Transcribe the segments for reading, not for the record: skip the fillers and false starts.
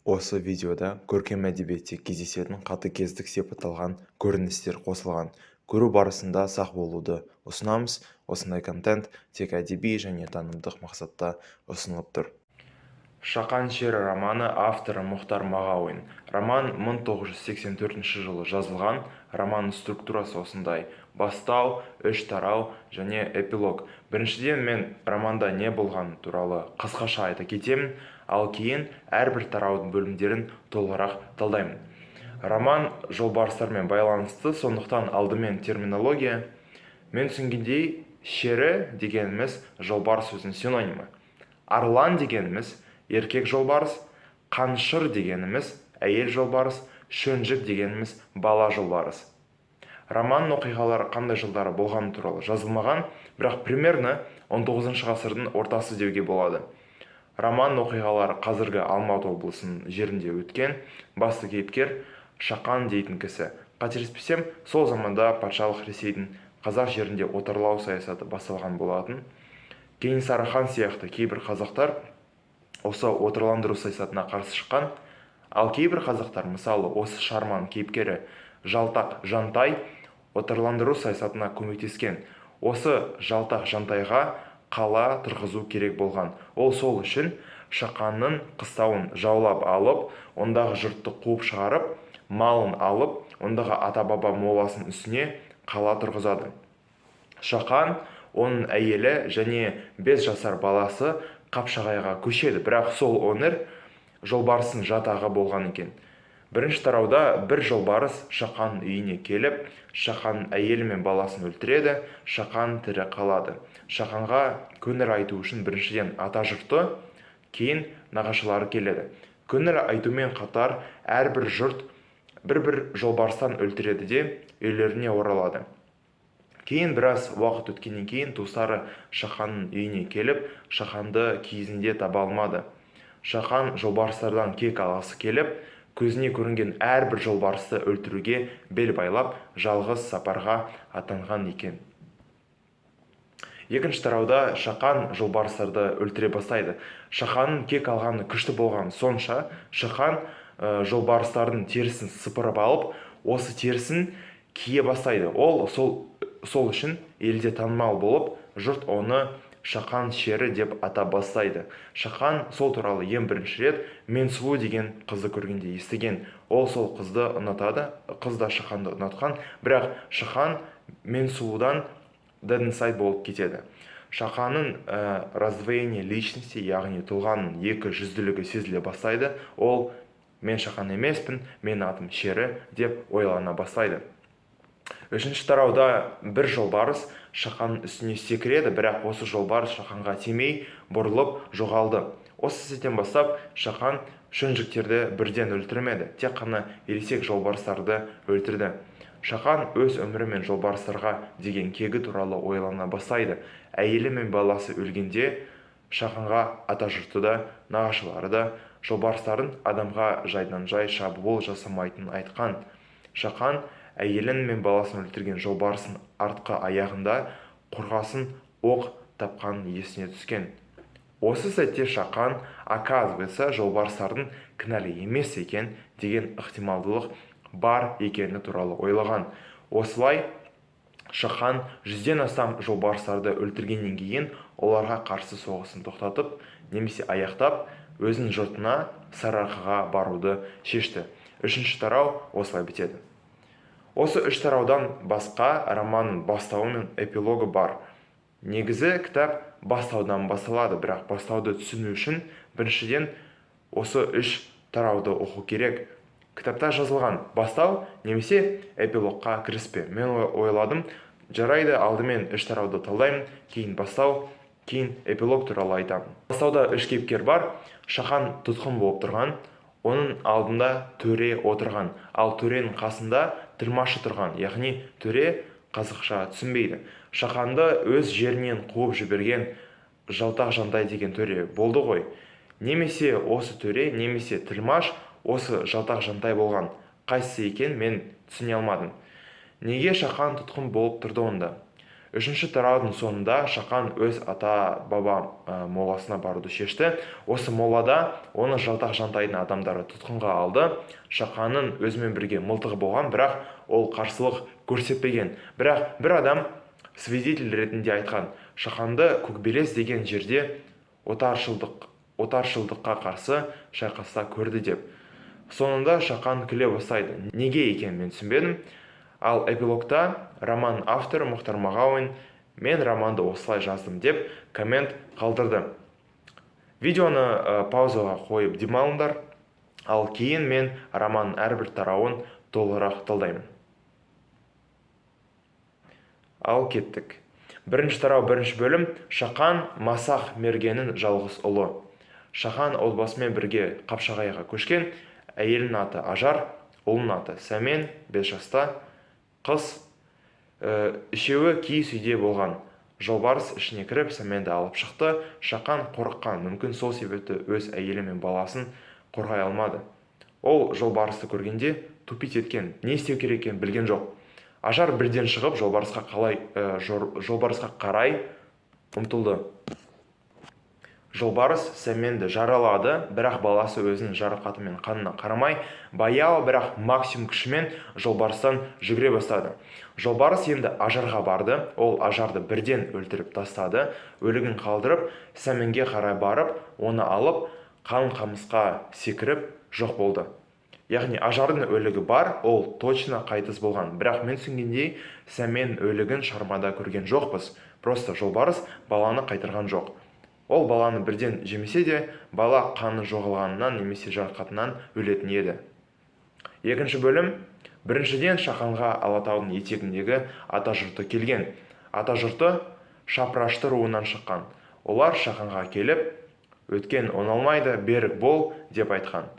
Осы видеода көркем әдебиетте кездесетін қатыгездік сипатталған көріністер қосылған. Көру барысында сақ болуды ұсынамыз. Осындай контент тек әдеби және танымдық мақсатта ұсынылып тұр. «Шақан шері» романы, авторы Мұхтар Мағауин. Роман 1984 жылы жазылған. Романның структурасы осындай: бастау, үш тарау және эпилог. Біріншіден, мен романда не болғаны туралы қысқаша айта кетемін, ал кейін әрбір тараудың бөлімдерін толығырақ талдаймын. Роман жолбарыстармен байланысты, сондықтан алдымен терминология. Мен түсінгендей, шері дегеніміз жолбарыс сөзінің синонимі, арлан дегеніміз еркек жолбарыс, қаншыр дегеніміз әйел жолбарыс, шөнжік дегеніміз бала жолбарыс. Романның оқиғалары қандай жылдары болғаны туралы жазылмаған, бірақ примерно 19 ғасырдың ортасы деуге болады. Роман оқиғалары қазіргі Алматы облысының жерінде өткен. Басты кейіпкер Шақан дейтін кісі. Қателеспесем, сол заманда патшалық Ресейдің қазақ жерінде отарлау саясаты басталған болатын. Кенесары хан сияқты кейбір қазақтар осы отарландыру саясатына қарсы шыққан, ал кейбір қазақтар, мысалы, осы шығарманың кейіпкері Жалтақ Жантай, отарландыру саясатына көмектескен. Осы Жалтақ Жантайға қала тұрғызу керек болған. Ол сол үшін Шақанның қыстауын жаулап алып, ондағы жұртты қуып шығарып, малын алып, ондағы ата-баба моласының үстіне қала тұрғызады. Шақан, оның әйелі және 5 жасар баласы Қапшағайға көшеді, бірақ сол өңір жолбарыстың жатағы болған екен. Бірінші тарауда бір жолбарыс Шақанның үйіне келіп, Шақанның әйелі мен баласын өлтіреді. Шақан тірі қалады. Шақанға көңіл айту үшін біріншіден ата жұрты, кейін нағашылары келеді. Көңіл айтумен қатар әрбір жұрт бір-бір жолбарыстан өлтіреді де, үйлеріне оралады. Кейін, біраз уақыт өткеннен кейін, туыстары Шақанның үйіне келіп, Шақанды киізінде таба алмады. Шақан жолбарыстардан кек алғысы келіп, көзіне көрінген әрбір жолбарысты өлтіруге бел байлап, жалғыз сапарға аттанған екен. Екінші тарауда Шақан жолбарыстарды өлтіре бастайды. Шақанның кек алғаны күшті болғаны сонша, Шақан жолбарыстардың терісін сыпырып алып, осы терісін кие бастайды. Ол сол үшін елде танымал болып, жұрт оны Шақан шері деп атап бастайды. Шақан сол туралы ең бірінші рет Менсұлу деген қызды көргенде естіген. Ол сол қызды ұнатады, қыз да Шақанды ұнатқан, бірақ Шақан Менсұлудан dead inside болып кетеді. Шақанның раздвоение личности, яғни тұлғаның екі жүзділігі сезіле бастайды. Ол «мен Шақан емеспін, менің атым Шері» деп ойлана бастайды. Үшінші тарауда бір жолбарыс Шақанның үстіне секіреді, бірақ осы жолбарыс Шақанға тимей, бұрылып жоғалды. Осы сәттен бастап Шақан шөнжіктерді бірден өлтірмеді, тек қана ересек жолбарыстарды өлтірді. Шақан өз өмірі мен жолбарыстарға деген кегі туралы ойлана бастайды. Әйелі мен баласы өлгенде Шақанға ата жұрты да, нағашылары да жолбарыстардың адамға жайдан-жай шабуыл жасамайтынын айтқан. Шақан әйелін мен баласын өлтірген жолбарыстың артқы аяғында қорғасын оқ тапқанын есіне түскен. Осы сәтте Шақан, оказывается, жолбарыстардың кінәлі емес екен деген ықтималдылық бар екені туралы ойлаған. Осылай Шақан 100-ден астам жолбарыстарды өлтіргеннен кейін оларға қарсы соғысын тоқтатып немесе аяқтап, өзінің жұртына, Сарыарқаға баруды шешті. Үшінші тарау осылай бітеді. Осы үш тараудан басқа романның бастауы мен эпилогі бар. Негізі кітап бастаудан басталады, бірақ бастауды түсіну үшін біріншіден осы үш тарауды оқу керек. Кітапта жазылған бастау немесе эпилогқа кіріспе. Мен ойладым, жарайды, алдымен үш тарауды талдаймын, кейін бастау, кейін эпилог туралы айтамын. Бастауда үш кейіпкер бар. Шақан тұтқын болып тұрған, оның алдында төре отырған, ал төренің қасында тілмашы тұрған, яғни төре қазақша түсінбейді. Шақанды өз жерінен қуып жіберген Жалтақ Жантай деген төре болды ғой. Немесе осы төре, немесе тілмаш осы Жалтақ Жантай болған. Қайсысы екен, мен түсіне алмадым. Неге Шақан тұтқын болып тұрды онда? Үшінші тараудың соңында Шақан өз ата-баба моласына баруды шешті. Осы молада оны Жалтақ Жантайдың адамдары тұтқынға алды. Шақанның өзімен бірге мылтығы болған, бірақ ол қарсылық көрсетпеген. Бірақ бір адам свидетель ретінде айтқан: Шақанды Көкбелес деген жерде отаршылдыққа қарсы шайқаста көрді деп. Соңында Шақан күле бастайды. Неге екенін мен түсінбедім. Ал эпилогта роман авторы Мұхтар Мағауин «Мен романды осылай жаздым» деп коммент қалдырды. Видеоны паузаға қойып демалыңдар, ал кейін мен романның әрбір тарауын толығырақ талдаймын. Ал кеттік. Бірінші тарау, бірінші бөлім. Шақан — Масақ мергеннің жалғыз ұлы. Шақан отбасымен бірге Қапшағайға көшкен. Әйелінің аты Ажар, ұлының аты Сәмен, 5 жаста қыз. Үшеуі киіз үйде болған. Жолбарыс ішіне кіріп, Сәменді алып шықты. Шақан қорыққан, мүмкін, сол себепті өз әйелі мен баласын қорғай алмады. Ол жолбарысты көргенде тупить еткен, не істеу керек екенін білген жоқ. Ажар бірден шығып, жолбарысқа қарай ұмтылды. Жолбарыс Сәменді жаралады, бірақ баласы өзінің жарақаты мен қанына қарамай, баяу, бірақ максимум күшімен жолбарыстан жүгіре бастады. Жолбарыс енді Ажарға барды. Ол Ажарды бірден өлтіріп тастады. Өлігін қалдырып, Сәменге қарай барып, оны алып, қалың қамысқа секіріп жоқ болды. Яғни Ажардың өлігі бар, ол точно қайтыс болған. Бірақ мен түсінгендей, Сәмен өлігін шығармада көрген жоқпыз. Просто жолбарыс баланы қайтарған жоқ. Ол баланы бірден жемесе де, бала қаны жоғалғанынан немесе жарақатынан өлетін еді. Екінші бөлім. Біріншіден, Шақанға Алатаудың етегіндегі атажұрты келген. Атажұрты шапырашты руынан шыққан. Олар Шақанға келіп, «Өткен оңалмайды, берік бол» деп айтқан.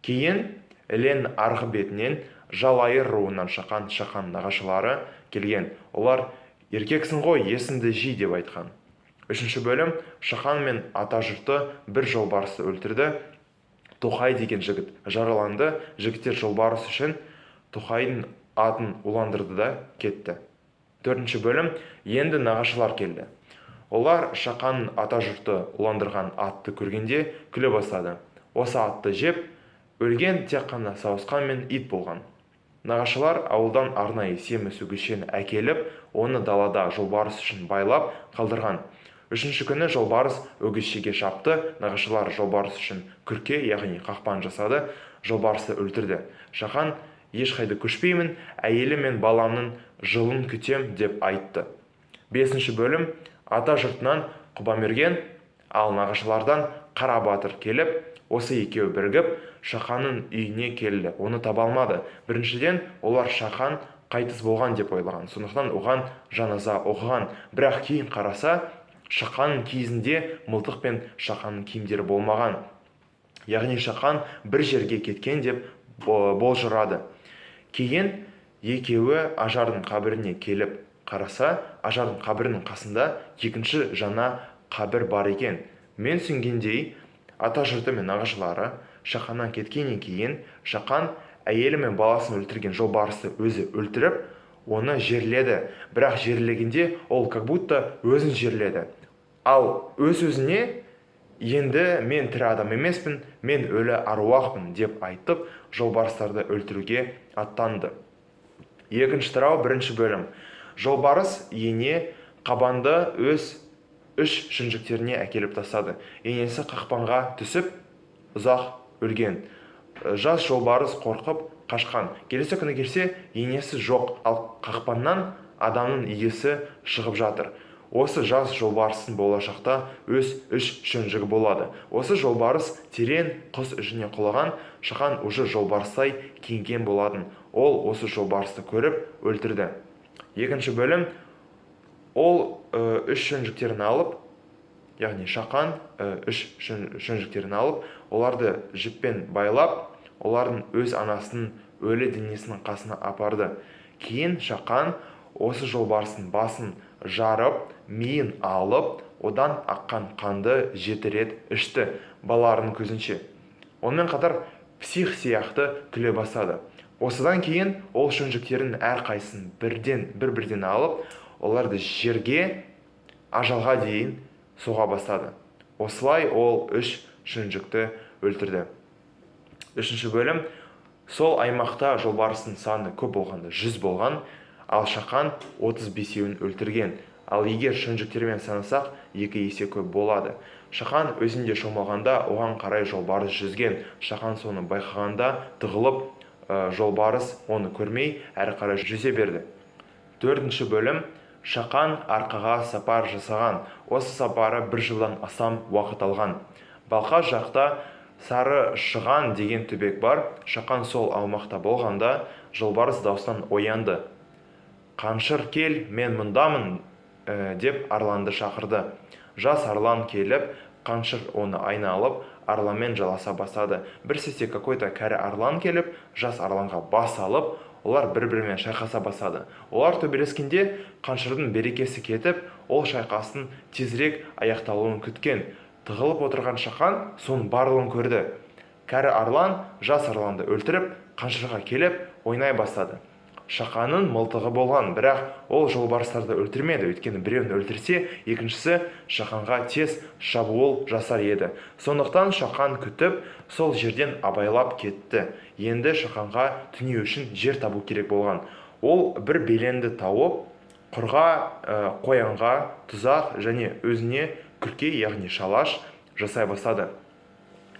Кейін Іленің арғы бетінен жалайыр руынан шыққан Шақан нағашылары келген. Олар «Еркексің ғой, есіңді жи» деп айтқан. Үшінші бөлім. Шақан мен атажұрты бір жолбарысты өлтірді. Тоқай деген жігіт жараланды. Жігіттер жолбарыс үшін Тоқайдың атын уландырды да кетті. Төртінші бөлім. Енді нағашылар келді. Олар Шақанның атажұрты уландырған атты көргенде күле бастады. Осы атты жеп өлген тек қана сауысқан мен ит болған. Нағашылар ауылдан арнайы семіз өгізшені әкеліп, оны далада жолбарыс үшін байлап қалдырған. Үшінші күні жолбарыс өгізшеге шапты. Нағашылар жолбарыс үшін күрке, яғни қақпан жасады, жолбарысты өлтірді. Шақан «Ешқайда көшпеймін, әйелім мен баламның жылын күтем» деп айтты. Бесінші бөлім. Ата жұртынан Құбамерген, ал нағашылардан Қарабатыр келіп, осы екеуі бірігіп Шақанның үйіне келді. Оны таба алмады. Біріншіден, олар Шақан қайтыс болған деп ойлаған, сондықтан оған жаназа оқыған. Бірақ кейін қараса, Шақанның киізінде мылтық пен Шақанның киімдері болмаған. Яғни Шақан бір жерге кеткен деп болжырады. Кейін екеуі Ажардың қабіріне келіп қараса, Ажардың қабірінің қасында екінші жаңа қабір бар екен. Мен түсінгендей, ата жұрты мен нағашылары Шақаннан кеткеннен кейін Шақан әйелі мен баласын өлтірген жолбарысты өзі өлтіріп, оны жерледі. Бірақ жерлегенде ол как будто өзін жерледі. Ал өз өзіне «Енді мен тірі адам емеспін, мен өлі аруақпын» деп айтып, жолбарыстарды өлтіруге аттанды. Екінші тарау, бірінші бөлім. Жолбарыс ене қабанды өз үш шүнжіктеріне әкеліп тастады. Енесі қақпанға түсіп, ұзақ өлген. Жас жолбарыс қорқып қашқан. Келесі күні келсе, енесі жоқ, ал қақпаннан адамның иісі шығып жатыр. Осы жас жолбарыстың болашақта өз үш шүнжігі болады. Осы жолбарыс терең құс ішіне құлаған. Шақан уже жолбарыстай киінген болатын. Ол осы жолбарысты көріп өлтірді. Екінші бөлім. Ол үш шүнжіктерін алып, яғни Шақан үш шүнжіктерін алып, оларды жіппен байлап, олардың өз анасының өлі денесінің қасына апарды. Кейін Шақан осы жолбарыстың басын жарып, миын алып, одан аққан қанды 7 рет ішті балаларының көзінше. Онымен қатар псих сияқты күле бастады. Осыдан кейін ол шүнжіктерінің әрқайсысын бірден бір бірден алып, Оларды жерге ажалға дейін соға бастады. Осылай ол үш шүнжікті өлтірді. Үшінші бөлім. Сол аймақта жолбарыстың саны көп болғанда 100 болған, ал Шақан 35-еуін өлтірген. Ал егер шүнжіктермен санасақ, 2 есе көп болады. Шақан өзенде шомылғанда, оған қарай жолбарыс жүзген. Шақан соны байқағанда тығылып, жолбарыс оны көрмей әрі қарай жүзе берді. Төртінші бөлім. Шақан арқаға сапар жасаған. Осы сапары бір жылдан астам уақыт алған. Балқаш жақта Сары Шыған деген түбек бар. Шақан сол аумақта болғанда, жолбарыс дауыстан оянды. «Қаншыр, кел, мен мұндамын», деп арланды шақырды. Жас арлан келіп, қаншыр оны айналып, арланмен жаласа бастады. Бір сәтте какой-то кәрі арлан келіп, жас арланға бас салып, олар бір-бірімен шайқаса бастады. Олар төбелескенде қаншырдың берекесі кетіп, ол шайқастың тезірек аяқталуын күткен. Тығылып отырған Шақан соның барлығын көрді. Кәрі арлан жас арланды өлтіріп, қаншырға келіп ойнай бастады. Шақанның мылтығы болған, бірақ ол жолбарыстарды өлтірмеді, өйткені біреуін өлтірсе, екіншісі Шақанға тез шабуыл жасар еді. Сондықтан Шақан күтіп, сол жерден абайлап кетті. Енді Шақанға түнеу үшін жер табу керек болған. Ол бір беленді тауып, құрға, қоянға тұзақ және өзіне күрке, яғни шалаш жасай бастады.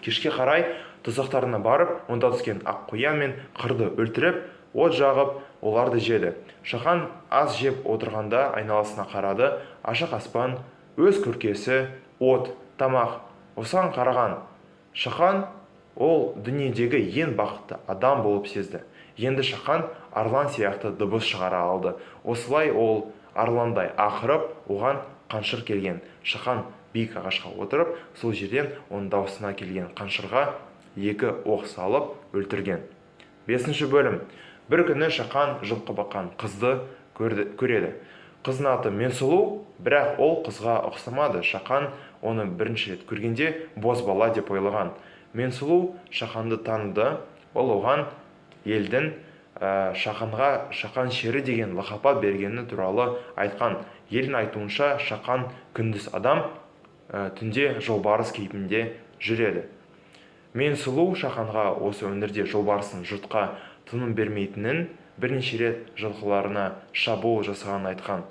Кешке қарай тұзақтарына барып, онда түскен ақ қоян мен қырды өлтіріп, от жағып, оларды жеді. Шақан ас жеп отырғанда айналасына қарады. Ашық аспан, өз күркесі, от, тамақ. Осыған қараған Шақан ол дүниедегі ең бақытты адам болып сезді. Енді Шақан арлан сияқты дыбыс шығара алды. Осылай ол арландай ақырып, оған қаншыр келген. Шақан биік ағашқа отырып, сол жерден оның даусына келген қаншырға 2 оқ салып өлтірген. Бесінші бөлім. Бір күні Шақан жылқы баққан қызды көреді. Қыздың аты Менсұлу, бірақ ол қызға ұқсамады. Шақан оны бірінші рет көргенде бозбала деп ойлаған. Менсұлу Шақанды таныды. Ол оған елдің Шақанға Шақан шері деген лақап бергені туралы айтқан. Елдің айтуынша, Шақан күндіз адам, түнде жолбарыс кейпінде жүреді. Менсұлу Шақанға осы өңірде жолбарыстың жұртқа тыным бермейтінін, бірнеше рет жылқыларына шабуыл жасағанын айтқан.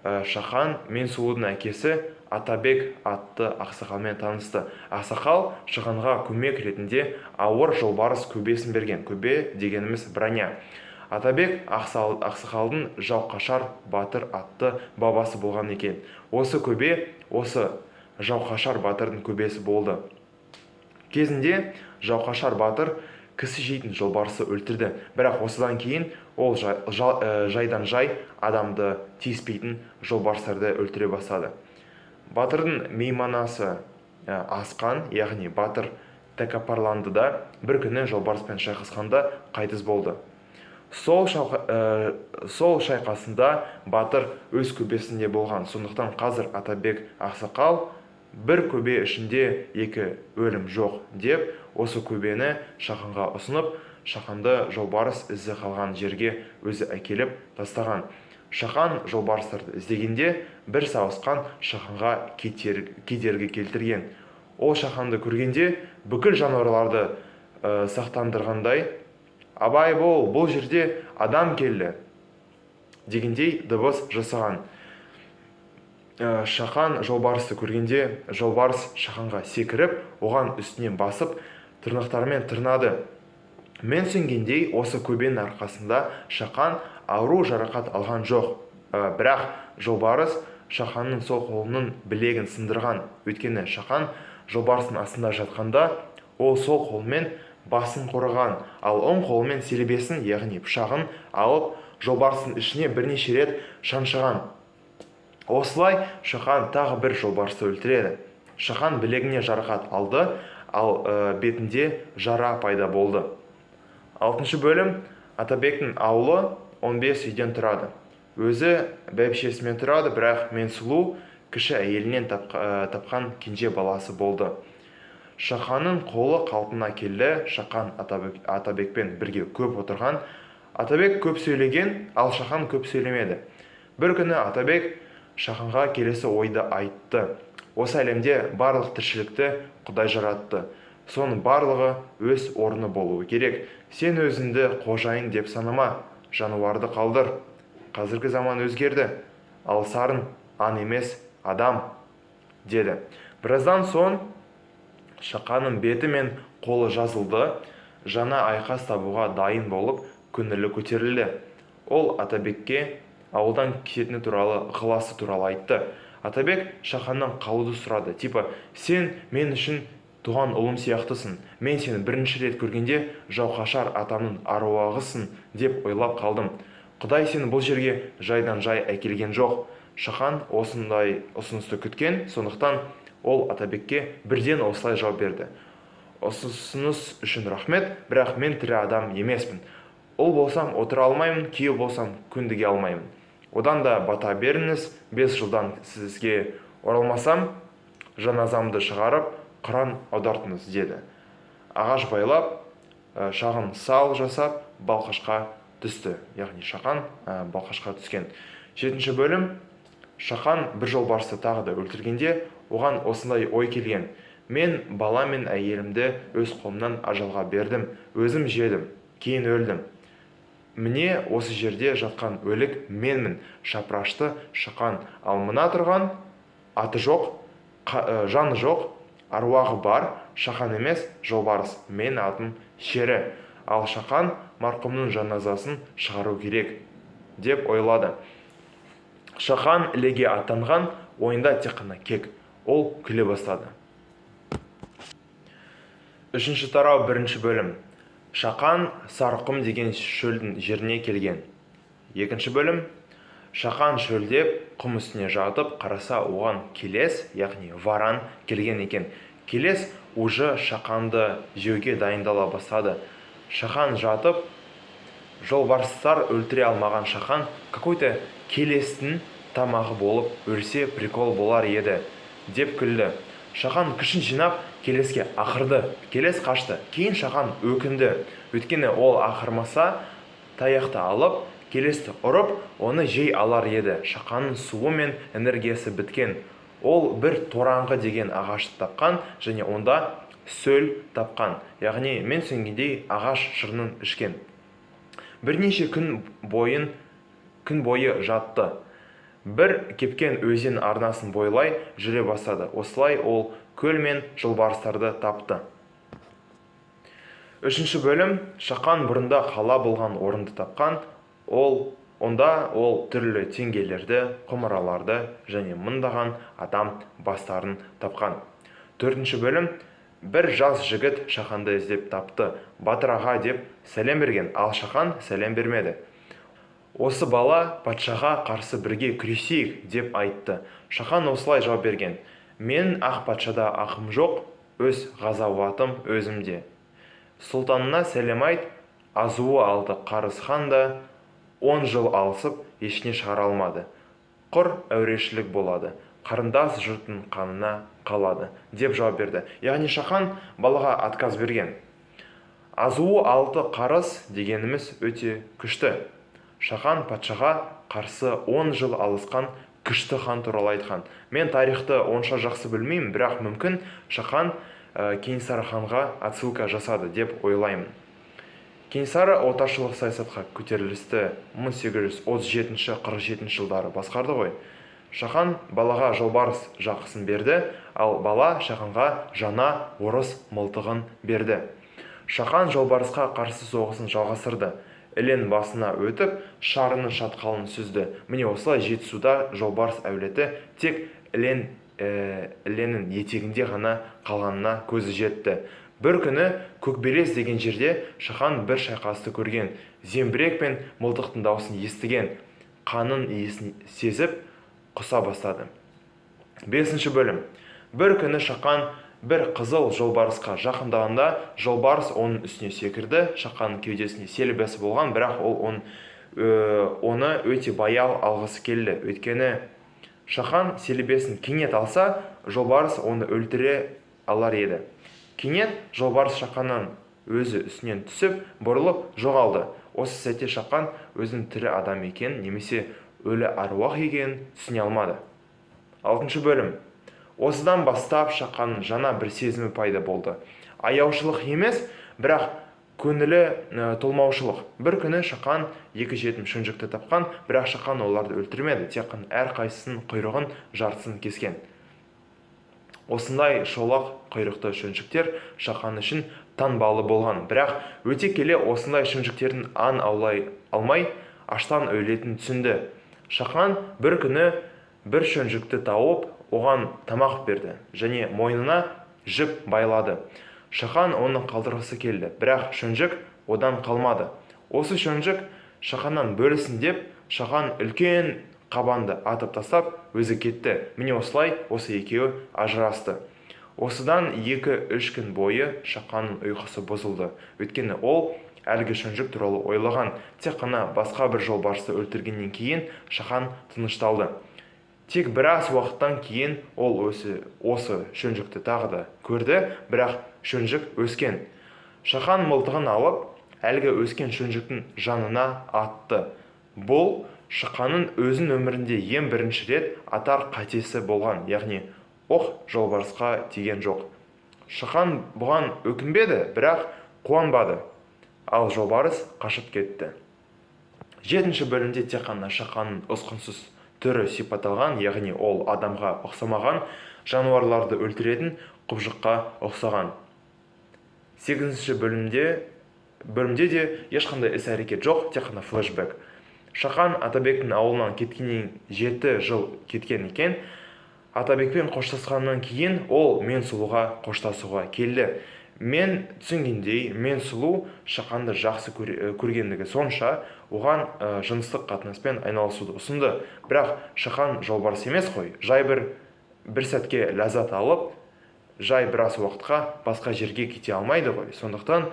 Шақан Менсұлудың әкесі Атабек атты ақсақалмен танысты. Ақсақал Шақанға көмек ретінде ауыр жолбарыс көбесін берген. Көбе дегеніміз броня. Атабек ақсақалдың Жауқашар батыр атты бабасы болған екен. Осы көбе осы Жауқашар батырдың көбесі болды. Кезінде Жауқашар батыр кісі жейтін жолбарысты өлтірді. Бірақ осыдан кейін ол жайдан жай адамды тиіспейтін жолбарыстарды өлтіре бастады. Батырдың мейманасы асқан, яғни батыр тәкаппарланды да, бір күні жолбарыспен шайқасқанда қайтыс болды. Сол шайқасында батыр өз көбесінде болған. Сондықтан қазір Атабек ақсақал бір көбе ішінде 2 өлім жоқ деп, осы көбені Шақанға ұсынып, Шақанды жолбарыс ізі қалған жерге өзі әкеліп тастаған. Шақан жолбарыстарды іздегенде бір сауысқан Шақанға кедергі келтірген. Ол Шақанды көргенде бүкіл жануарларды сақтандырғандай, «Абай бол, бұл жерде адам келді» дегендей дыбыс жасаған. Шақан жолбарысты көргенде, жолбарыс Шақанға секіріп, оған үстінен басып, тырнақтарымен тырнады. Мен түсінгендей, осы көбенің арқасында Шақан ауру жарақат алған жоқ. Бірақ жолбарыс Шақанның сол қолының білегін сындырған. Өйткені Шақан жолбарыстың астында жатқанда, ол сол қолымен басын қорғаған, ал оң қолымен селебесін, яғни пышағын алып, жолбарыстың ішіне бірнеше рет шаншыған. Осылай Шақан тағы бір жолбарысты өлтіреді. Шақан білегіне жарақат алды, ал бетінде жара пайда болды. Алтыншы бөлім. Атабектің ауылы 15 үйден тұрады. Өзі бәйбішесімен тұрады, бірақ Менсұлу кіші әйелінен тапқан кенже баласы болды. Шақанның қолы қалпына келді. Шақан Атабекпен бірге көп отырған. Атабек көп сөйлеген, ал Шақан көп сөйлемеді. Бір күні Атабек Шаханға келесі ойды айтты: осы әлемде барлық тіршілікті Құдай жаратты, соның барлығы өз орны болуы керек. Сен өзіңді қожайын деп санама, жануарды қалдыр. Қазіргі заман өзгерді, ал сарын аң емес, адам, деді. Біраздан соң Шақанның беті мен қолы жазылды, жаңа айқас табуға дайын болып, көңілі көтерілді. Ол Атабекке ауылдан кететіні туралы, ықыласы туралы айтты. Атабек Шаханнан қалуды сұрады, типа: «Сен мен үшін туған ұлым сияқтысың. Мен сені бірінші рет көргенде жауқашар атамның аруағысың деп ойлап қалдым. Құдай сені бұл жерге жайдан жай әкелген жоқ». Шахан осындай ұсынысты күткен, сондықтан ол Атабекке бірден осылай жауап берді: «Ұсыныс үшін рахмет, бірақ мен тірі адам емеспін. Ұл болсам, отыра алмаймын, күйеу болсам, көндіге алмаймын. Одан да бата беріңіз. 5 жылдан сізге оралмасам, жаназамды шығарып, құран аудартыңыз», – деді. Ағаш байлап, шағын сал жасап, Балқашқа түсті, яғни Шақан Балқашқа түскен. Жетінші бөлім. Шақан бір жолбарысты тағы да өлтіргенде, оған осындай ой келген: «Мен бала мен әйелімді өз қолымнан ажалға бердім, өзім жедім, кейін өлдім. Міне, осы жерде жатқан өлік менмін, шапырашты Шақан. Ал мына тұрған аты жоқ, жаны жоқ, аруағы бар Шақан емес, жолбарыс. Мен атым Шері. Ал Шақан марқұмның жаназасын шығару керек», – деп ойлады. Шақан Ілеге аттанған, ойында тек қана кек. Ол күле бастады. Үшінші тарау, бірінші бөлім. Шақан Сарықұм деген шөлдің жеріне келген. Екінші бөлім. Шақан шөлдеп, құм үстіне жатып қараса, оған келес, яғни варан келген екен. Келес уже Шақанды жеуге дайындала бастады. Шақан жатып, жолбарыстар өлтіре алмаған Шақан какой-то келестің тамағы болып өлсе, прикол болар еді, деп күлді. Шақан күшін жинап, келеске ақырды. Келес қашты. Кейін Шақан өкінді, өйткені ол ақырмаса, таяқты алып, келесті ұрып, оны жей алар еді. Шақанның суы мен энергиясы біткен. Ол бір тораңғы деген ағашты тапқан және онда сөл тапқан, яғни мен түсінгендей, ағаш шырынын ішкен. Бірнеше күн бойы жатты. Бір кепкен өзен арнасын бойлай жүре бастады. Осылай ол көл мен жолбарыстарды тапты. Үшінші бөлім. Шақан бұрында қала болған орынды тапқан. Ол онда ол түрлі теңгелерді, құмыраларды және мыңдаған адам бастарын тапқан. Төртінші бөлім. Бір жас жігіт Шаханды іздеп тапты. «Батыр аға», – деп сәлем берген, ал Шахан сәлем бермеді. Осы бала «Патшаға қарсы бірге күресейік», – деп айтты. Шахан осылай жауап берген: «Мен ақ патшада ақым жоқ, өз ғазауатым өзімде. Сұлтанына сәлем айт, азуы алты қарыс хан да 10 жыл алысып, ештеңе шығара алмады. Құр әурешілік болады, қарындас жұрттың қанына қалады», – деп жауап берді. Яғни Шахан балаға отказ берген. Азуы алты қарыс дегеніміз өте күшті. Шахан патшаға қарсы 10 жыл алысқан күшті хан туралы айтқан. Мен тарихты онша жақсы білмеймін, бірақ мүмкін, Шахан Кенесары ханға отсылка жасады деп ойлаймын. Кенесары отаршылық саясатқа көтерілісті 1837-47 жылдары басқарды ғой. Шахан балаға жолбарыс жақысын берді, ал бала Шаханға жаңа орыс мылтығын берді. Шахан жолбарысқа қарсы соғысын жалғастырды. Іленің басына өтіп, Шарының шатқалын сүзді. Міне, осылай Жетісуда жолбарыс әулеті тек Іленің етегінде ғана қалғанына көзі жетті. Бір күні Көкбелес деген жерде Шахан бір шайқасты көрген. Зеңбірек пен мылтықтың даусын естіген, қанның иісін сезіп, құса бастады. Бесінші бөлім. Бір күні Шақан бір қызыл жолбарысқа жақындағанда, жолбарыс оның үстіне секірді. Шақанның кеудесінде селебесі болған, бірақ ол оны өте баяу алғысы келді, өйткені Шахан селебесін кенет алса, жолбарыс оны өлтіре алар еді. Кенет жолбарыс Шақаннан өзі үстінен түсіп, бұрылып жоғалды. Осы сәтте Шақан өзінің тірі адам екенін немесе өлі аруақ екенін түсіне алмады. Алтыншы бөлім. Осыдан бастап Шақанның жаңа бір сезімі пайда болды. Аяушылық емес, бірақ көңілі толмаушылық. Бір күні Шақан екі жетім шүнжікті тапқан, бірақ Шақан оларды өлтірмеді, тек қана әрқайсысының құйрығын жартысын кескен. Осындай шолақ құйрықты шүнжіктер Шақан үшін таңбалы болған. Бірақ өте келе осындай шүнжіктердің аң аулай алмай, аштан өлетінін түсінді. Шақан бір күні бір шүнжікті тауып, оған тамақ берді және мойнына жіп байлады. Шақан оны қалдырғысы келді, бірақ шүнжік одан қалмады. Осы шүнжік Шақаннан бөлісін деп, Шақан үлкен қабанды атып тастап, өзі кетті. Міне, осылай осы екеуі ажырасты. Осыдан 2-3 күн бойы Шақанның ұйқысы бұзылды. Өйткені ол әлгі шүнжік туралы ойлаған. Тек қана басқа бір жолбарысты өлтіргеннен кейін Шақан тынышталды. Тек біраз уақыттан кейін ол осы шүнжікті тағы да көрді, бірақ шүнжік өскен. Шақан мылтығын алып, әлгі өскен шүнжіктің жанына атты. Бұл Шақанның өзінің өмірінде ең бірінші рет атар қатесі болған, яғни оқ жолбарысқа тиген жоқ. Шақан бұған өкінбеді, бірақ қуанбады. Ал жолбарыс қашып кетті. Жетінші бөлімде тек қана Шақанның ұсқынсыз түрі сипатталған, яғни ол адамға ұқсамаған, жануарларды өлтіретін құбыжыққа ұқсаған. Сегізінші бөлімде де ешқандай іс әрекет жоқ, тек қана флешбэк. Шақан Атабектің ауылынан кеткеннен 7 жыл кеткен екен. Атабекпен қоштасқаннан кейін ол Мен сұлуға қоштасуға келді. Мен түсінгендей, Мен сұлу Шақанды жақсы көргендігі сонша, оған жыныстық қатынаспен айналысуды ұсынды. Бірақ Шақан жолбарыс емес қой, жай бір сәтке ләззат алып, жай біраз уақытқа басқа жерге кете алмайды ғой. Сондықтан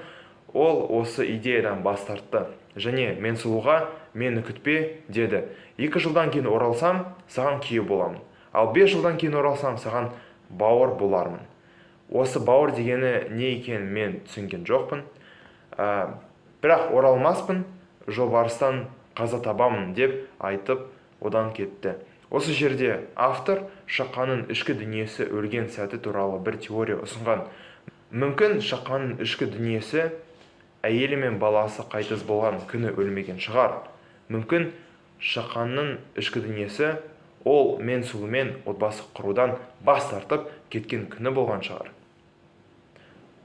ол осы идеядан бас тартты және Мен сұлуға: «Мені күтпе, – деді. – 2 жылдан кейін оралсам, саған күйеу боламын, ал 5 жылдан кейін оралсам, саған бауыр болармын». Осы бауыр дегені не екенін мен түсінген жоқпын. Бірақ оралмаспын, жолбарыстан қаза табамын деп айтып, одан кетті. Осы жерде автор Шақанның ішкі дүниесі өлген сәті туралы бір теория ұсынған. Мүмкін, Шақанның ішкі дүниесі әйелі мен баласы қайтыс болған күні өлмеген шығар. Мүмкін, Шақанның ішкі дүниесі ол Мен сұлумен отбасы құрудан бас тартып кеткен күні болған шығар.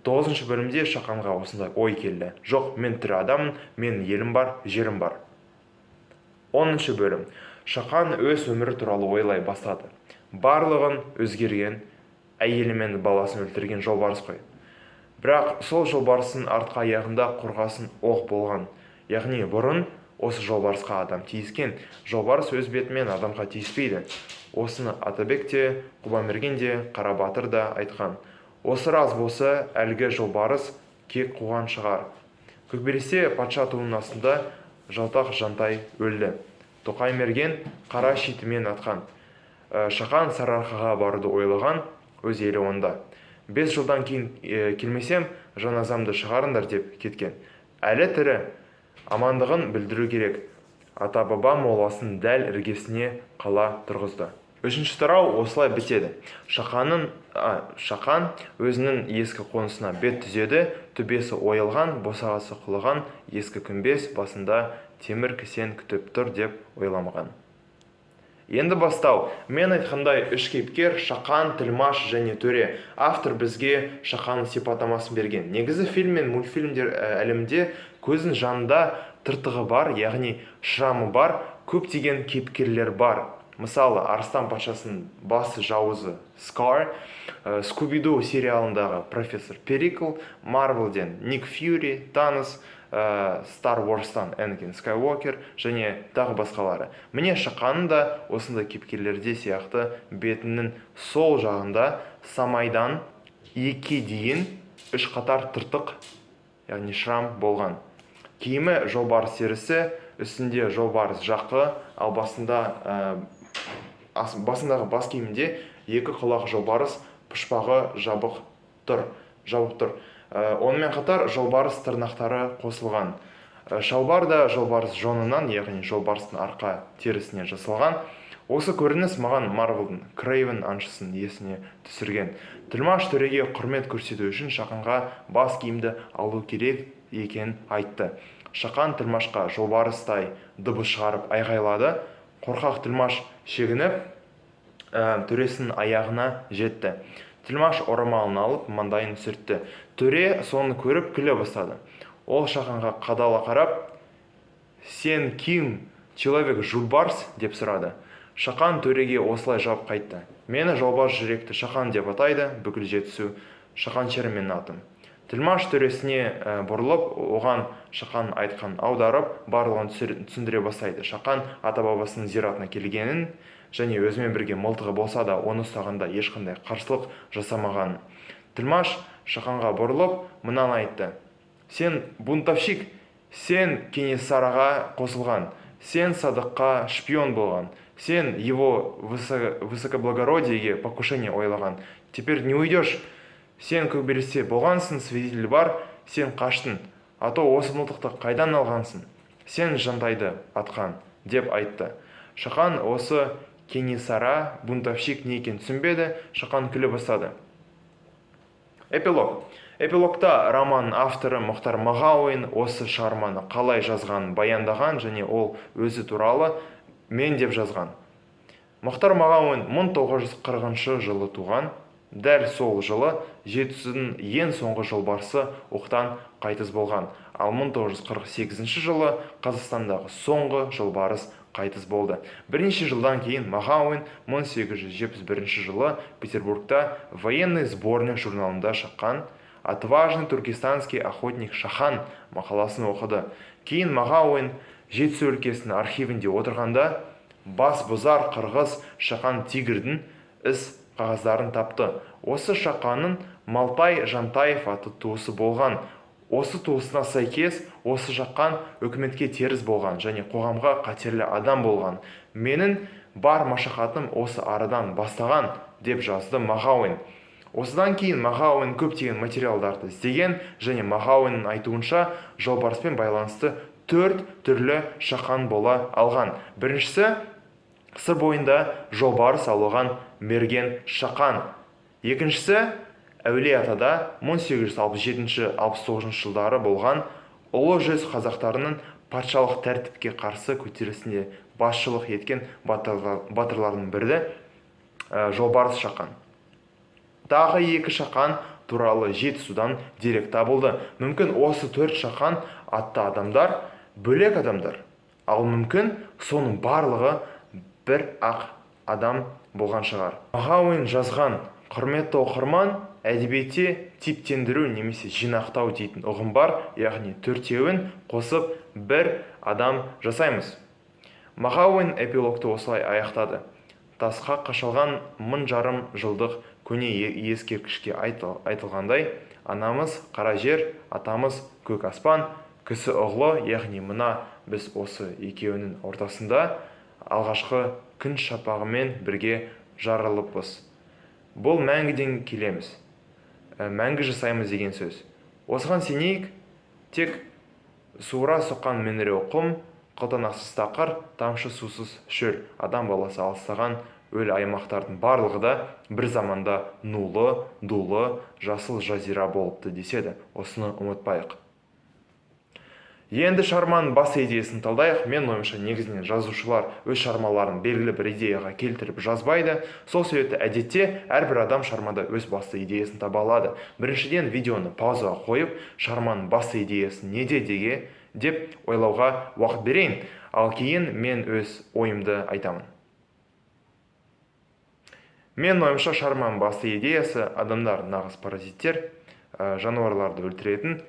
Тоғызыншы бөлімде Шақанға осындай ой келді: «Жоқ, мен тірі адаммын, менің елім бар, жерім бар». 10-шы бөлім. Шақан өз өмірі туралы ойлай бастады. Барлығын өзгерген, әйелі мен баласын өлтірген жолбарыс қой. Бірақ сол жолбарыстың артқы аяғында қорғасын оқ болған, яғни бұрын осы жолбарысқа адам тиіскен. Жолбарыс өз бетімен адамға тиіспейді. Осыны Атабек те, Құбанберген де, Қарабатыр да айтқан. Осы рас болса, әлгі жолбарыс кек қуған шығар. Көкбересте патша туының астында Жалтақ Жантай өлді. Тоқай мерген қара щитімен атқан. Шақан Сарыарқаға баруды ойлаған, өз елі онда. 5 жылдан кейін келмесем, жаназамды шығарыңдар деп кеткен. Әлі тірі, амандығын білдіру керек. ата баба моласының дәл іргесіне қала тұрғызды. Үшінші тарау осылай бітеді. Шақан өзінің ескі қонысына бет түзеді. Төбесі ойылған, босағасы құлаған ескі күмбез басында темір кісен күтіп тұр деп ойламаған. Енді бастау. Мен айтқандай, үш кейіпкер: Шақан, Тілмаш және Төре. Автор бізге Шақанның сипаттамасын берген. Негізі фильм мен мультфильмдер әлемінде көздің жанында тыртығы бар, яғни шрамы бар көптеген кейіпкерлер бар. Мысалы, Арыстан патшасының бас жауызы Скар, Скуби-Ду сериалындағы профессор Перикл, Марвелден Ник Фьюри, Танос, Стар Уорстан Энакин Скайуокер және тағы басқалары. Міне, Шақанның да осындай кейіпкерлерде сияқты бетінің сол жағында самайдан иекке дейін үш қатар тыртық, яғни шрам болған. Киімі жолбарыс терісі, үстінде жолбарыс жақы, ал басындағы бас киімінде екі құлақ жолбарыс пұшпағы жабық тұр. Онымен қатар жолбарыс тырнақтары қосылған. Шалбар да жолбарыс жонынан, яғни жолбарыстың арқа терісінен жасалған. Осы көрініс маған Марвелдің Крейвен аңшысын есіне түсірген. Тілмаш төреге құрмет көрсету үшін Шақанға бас киімді алу керек екенін айтты. Шақан тілмашқа жолбарыстай дыбыс шығарып айғайлады. Қорқақ тілмаш шегініп, төресінің аяғына жетті. Тілмаш орамалын алып, маңдайын сүртті. Төре соны көріп күле бастады. Ол Шақанға қадала қарап, «Сен кім, человек жолбарс?» деп сұрады. Шақан төреге осылай жауап қайтты: «Мені жолбарыс жүректі Шақан деп атайды, бүкіл Жетісу. Шақан Шер менің атым». Тілмаш төресіне бұрылып, оған Шақан айтқан аударып, барлығын түсіндіре бастайды. Шақан ата-бабасының зиратына келгенін және өзімен бірге мылтығы болса да, оны ұстағанда ешқандай қарсылық жасамағанын. Тілмаш Шақанға бұрылып, мынаны айтты: «Сен бунтовщик, сен Кенесарыға қосылған, сен Садыққа шпион болған, сен его высокоблагородиеге покушение ойлаған. Теперь не уйдешь. Сен Көкбелесте болғансың, свидетель бар, сен қаштың, а то осы мылтықты қайдан алғансың? Сен Жантайды атқан», – деп айтты. Шақан осы Кенесара, бунтовщик не екенін түсінбеді. Шақан күле бастады. Эпилог. Эпилогта роман авторы Мұхтар Мағауин осы шығарманы қалай жазғанын баяндаған және ол өзі туралы «мен» деп жазған. Мұхтар Мағауин 1940 жылы туған. Дәл сол жылы Жетісудың ең соңғы жолбарысы оқтан қайтыс болған. Ал 1948 жылы Қазақстандағы соңғы жолбарыс қайтыс болды. Бірнеше жылдан кейін Мағауин 1871 жылы Петербургта «Военный сборник» журналында шыққан «Отважный туркестанский охотник Шахан» мақаласын оқыды. Кейін Мағауин Жетісу өлкесінің архивінде отырғанда бас бұзар қырғыз Шақан Тигрдің іс қағаздарын тапты. Осы Шақанның Малтай Жантаев атты туысы болған. Осы туысына сәйкес осы Шақан үкіметке теріс болған және қоғамға қатерлі адам болған. «Менің бар машақатым осы арадан бастаған», деп жазды Мағауин. Осыдан кейін Мағауин көптеген материалдарды іздеген және Мағауиннің айтуынша, жолбарыспен байланысты төрт түрлі Шақан бола алған. Біріншісі – Сыр бойында жолбарыс аулаған мерген Шақан. Екіншісі – Әулие Атада 1867-69 жылдары болған Ұлы жүз қазақтарының патшалық тәртіпке қарсы көтерілісінде басшылық еткен батырлардың бірі жолбарыс Шақан. Тағы екі Шақан туралы Жетісудан дерек табылды. Мүмкін, осы төрт Шақан атты адамдар бөлек адамдар, ал мүмкін, соның барлығы бір ақ адам болған шығар. Мағауин жазған. Құрметті оқырман, әдебиетте типтендіру немесе жинақтау дейтін ұғым бар, яғни төртеуін қосып бір адам жасаймыз. Мағауин эпилогты осылай аяқтады: Тасқа қашалған 1500 жылдық көне ескерткішке айтылғандай, анамыз қара жер, атамыз көк аспан, кісі ұғлы, яғни мына біз осы екеуінің ортасында алғашқы күн шапағымен бірге жаралыппыз. Бұл мәңгіден келеміз, мәңгі жасаймыз деген сөз. Осыған сенейік. Тек суыра соққан меңіреу құм, қылтанақсыз тақыр, тамшы сусыз шөл, адам баласы алыстаған өл аймақтардың барлығы да бір заманда нулы дулы жасыл жазира болыпты деседі. Осыны ұмытпайық. Енді шығарманың бас идеясын талдайық. Мен ойымша, негізінен жазушылар өз шығармаларын белгілі бір идеяға келтіріп жазбайды. Сол себепті әдетте әрбір адам шығармада өз басты идеясын таба алады. Біріншіден, видеоны паузаға қойып, шығарманың басты идеясы неде деп ойлауға уақыт берейін, ал кейін мен өз ойымды айтамын. Мен ойымша, шығарманың басты идеясы: адамдар нағыз паразиттер, жануарларды өлтіретін,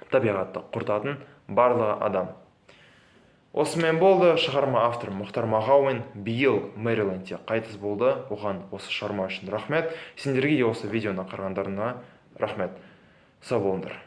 табиғатты құртатын барлығы адам. Осымен болды. Шығарма авторы Мұхтар Мағауин биыл Мэрилендте қайтыс болды. Оған осы шығарма үшін рахмет. Сендерге де осы видеоны қарағандарына рахмет. Сау болыңдар.